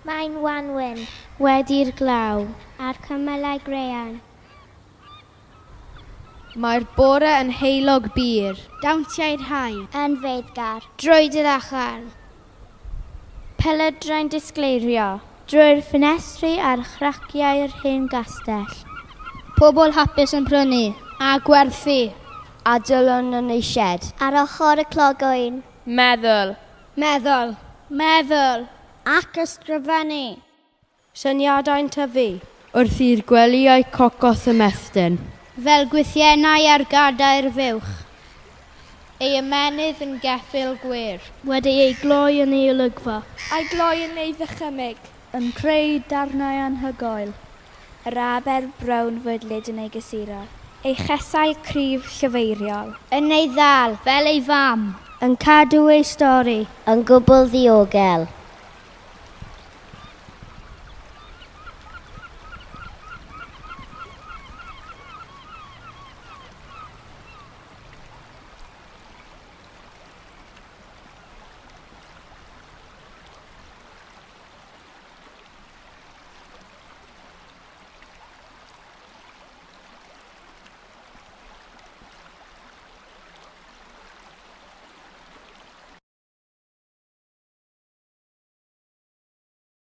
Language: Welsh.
Mae'n wanwyn. Wedi'r glaw. A'r cymylau grean. Mae'r bore yn heulog bur. Dawnsiau'r haul. Yn feiddgar. Drwy dy lacharn. Pelydrau'n disgleirio. Drwy'r ffenestri a'r chraciau'r hen gastell. Pobl hapus yn prynu. A gwerthu. A Dylan yn ei shed. Ar ochr y clogwyn. Meddwl. Meddwl. Meddwl. Ac ysgrifennu. Syniadau'n tyfu. Wrth i'r gwelyau cocos ymestyn. Fel gwythiennau ar gadair fuwch. Ei ymennydd yn geffyl gwir. Wedi ei gloi yn ei olygfa. A'i gloi yn ei ddychymyg. Yn creu darnau anhygoel. Yr aber brown fwydlyd yn ei gysuro. Ei chesail cryf llyfeiriol. Yn ei ddal, fel ei fam. Yn cadw ei stori. Yn gwbl ddiogel.